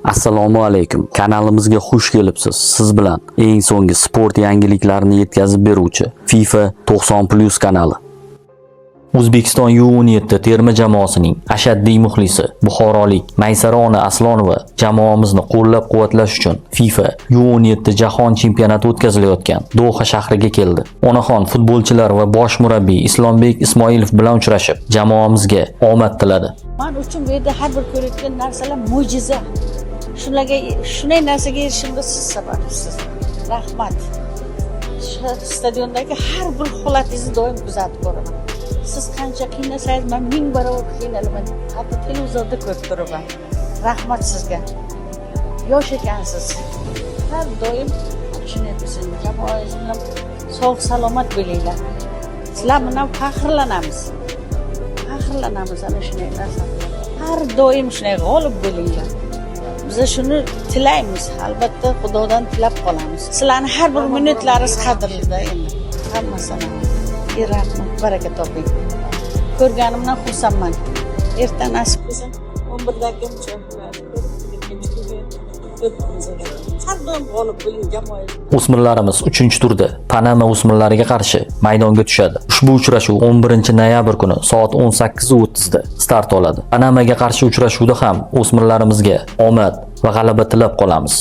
Assalomu alaykum. Kanalimizga xush kelibsiz. Siz bilan eng so'nggi sport yangiliklarini yetkazib beruvchi FIFA 90+ kanali. O'zbekiston U17 terma jamoasining ashaddiy muxlisi buxorolik Maysara ona Aslonova jamoamizni qo'llab-quvvatlash uchun FIFA U17 jahon chempionati o'tkazilayotgan Doha shahriga keldi. Onaxon futbolchilar va bosh murabbiy Islombek Ismoilov bilan uchrashib, jamoamizga omad tiladi. Man uchun bu yerda har bir ko'rayotgan narsalar mo'jiza. Shularga, shunday narsaga erishishimga siz sababchisiz. Rahmat. Shu stadiondagi har bir holatingizni doim kuzatib boraman. Siz qancha qiynasangiz, man ming barobar qiynalaman. Hatto televizorda ko'rib turaman. Rahmat sizga. Yosh ekansiz. Har doim shunday bo'lsin. Jamoangiz bilan sog' salomat bo'linglar. Sizlar bilan faxrlanamiz. Faxrlanamiz ana shunday narsa bilan. Har doim shunday g'olib bo'linglar. Biza shuni tilaymiz, albatta Xudodan tilab qolamiz. Sizlarni har bir minutlaringiz qadrlida endi. Hammasini. Rahmat, baraka toping. Ko'rganimdan xursandman. Erta nasib qilsa 11dagi har doim g'olib bo'ling jamoangiz. O'smirlarimiz 3-turda Panama o'smirlariga qarshi maydonga tushadi. Ushbu uchrashuv 11-noyabr kuni soat 18:30 da start oladi. Panamaga qarshi uchrashuvda ham o'smirlarimizga omad va g'alaba tilab qolamiz.